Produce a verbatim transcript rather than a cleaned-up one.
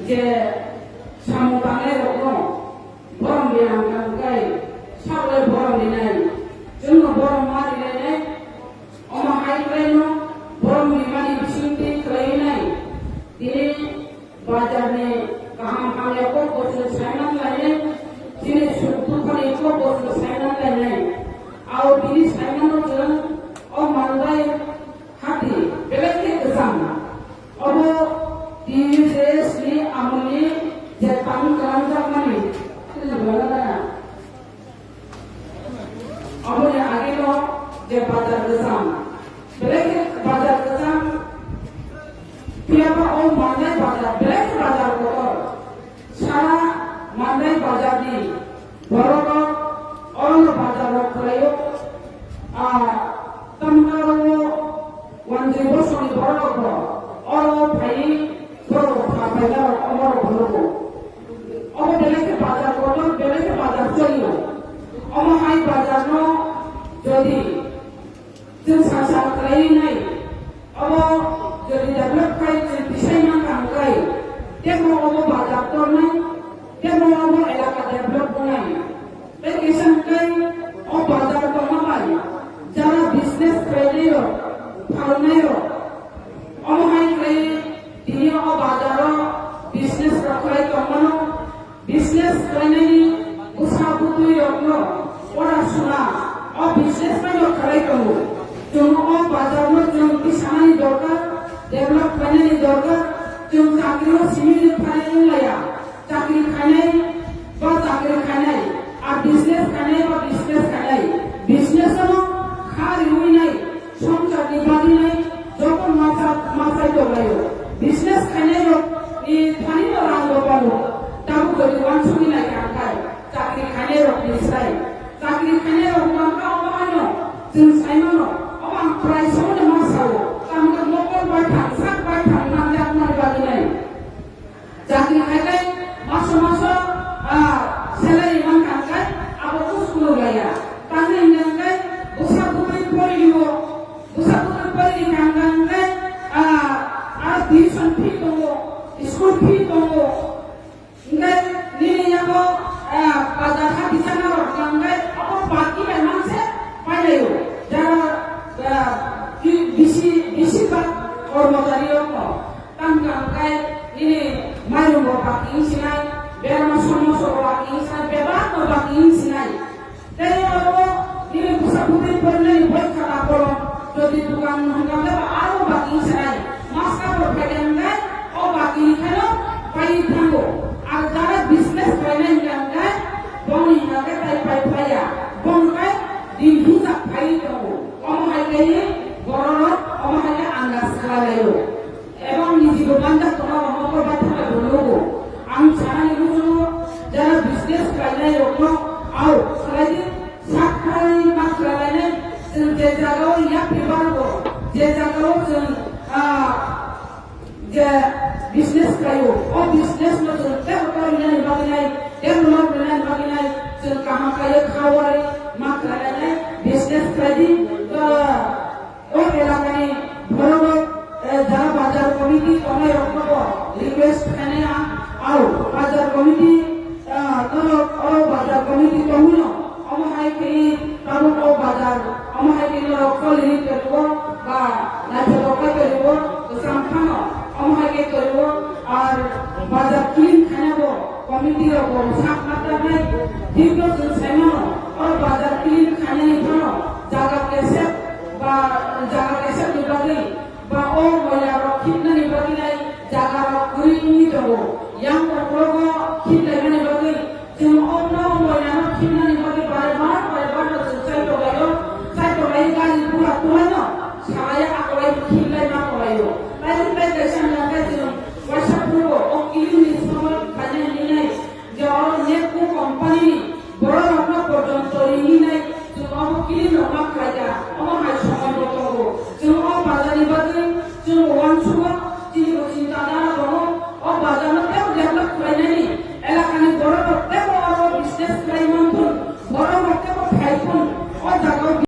Je samung tangnai rokno borom rinai hwnkha hwnkhe saklai borom rinai, chwngno borom ma rinai nai, omo hai khlaino borom rimani bisingtwi khlaiwi nai. Tini bazarni kaham hamya kokbo chwng saiman lainai, chini suk dukhani kokbo chwng saiman lainai. Ao tini saimano chwng o manbai hati belai khe kwchang. Obo T U J S ni amoni je tang kalanjakmani, aboni agino je bazar kwchang, belai khe bazar kwchang, phiyaba o manjai bazar, belai khe bazar kotor. Sara manjai bazarni borok oro bazar rok khlaio, ah, tamni oro Wanjwi bosongni borok rok bo oro phaiwi borok rok kha paina rok omo rok phunukgo. Omo belai khe bazar kotor, belai khe bazar cholio. Omo hai bazar no jodi chwng sal sal khlaiwi nai, omo jodi develop khai chwng tisai mankha hwnkhe, tebo omo bazar tornai, tebo omo elaka develop wngnai. Tei kaisa hwnkhe o bazar tongma bai jara business khlainai rok, phalnai rok, omo hai khlai tini o bazar o business rok khlai tongmano, business khlainani bwsa bwtwi rokno pora suna o business bai no khlai tongo. Chwng o bazar no chwng tisanani dorkar, develop khlainani dorkar, chwng chakri o simi rwphani wnglaiya. Chakri khainai ba chakri khainai, a business khainai ba business khainai, business no kha riwi nai, songchar ni bagwi nai, joto macha machai tonglaio. Business khainai rok ni thani no rang bo tongo, tabuk jodi wansugwi nai kha khai, chakri khainai rok ni sai, chakri khainai rok no ang kha omo haino chwng sai mano, omo ang prai sono ma sao, tamo khe mokol bai thang, sak bai thang, nang jak nang bagwi nai. Chakri khai khai maso maso, ah, salary man kha khai abo khe school o laiya. Tamni hwnkha khai bwsa bwtwi poriwo, bwsa bwtwi pori kha hwnkha khai, ah, ah, tuition fee tongo, school fee tongo. Hwnkhe nini yago, ah, bazar ha bichana rok hwnkha khai abo baki bai manse pailaio. Jara, ah, bisi, bisi ba kormochari rok no. Tang tang khai nini mairum bo baki wng sinai, berma somoso bo baki wng sinai, bebak no baki wng sinai. Tei oro nini bwsa bwtwi porinani boi khata kolom, jodi dukan hwnka khe ba aro baki wng sinai. Maska bo phaikha hwnkhe o baki ni kheno pai thango. Ar jara business khlainai hwnka hwnkhe bongni hwnka khe tai pai phaiya. Bong khai din hinjak phaiwi tongo. Omo hai khe bororok omo hai khe andas khlai laio. Ebong niji bo manjak tongma rok nokol bai thangbai bo nugo. Ang sanani muchungo jara business khlainai rokno ao khlai di, sak khlai ma khlai lainai, chwng je jagao yapri bargo, je jagao chwng, ah, je business khlaio, o business no chwng tei hotel rinani bagwi nai, tei develop rinani bagwi nai, chwng kaham khlaiwi kha wari ma khlai lainai, business khlai di, ah, O elakani borok rok, eh, jara bazar committee tongnai rokno bo request khainai ang, ao bazar committee, ah, norok o bazar committee tongwino omo hai khe tabuk o bazar omo hai khe norok choli ri tongo ba naithotok khe tongo, kwcham phano omo hai khe tongo, ar bazar clean khaina bo committee rok bo sak ma tangnai, thikno chwng sai mano, o bazar clean khainani phano jaga kesep ba jaga kesep ni bagwi ba o moila rok khibnani bagwi nai jaga rok kwrwi wngwi tongo. Yang uklogo khiblaimani bagwi chwng o no moila no khibnani bagwi bare bar bare bar no chwng chai tonglaio, chai tonglai gari bura tulaino salai akolai khiblai ma tonglaio. Tai tei kaisa hwnkha khe chwng waisa phurugo o clean ni somoi khainai hinwi nai je oro Nepco company ni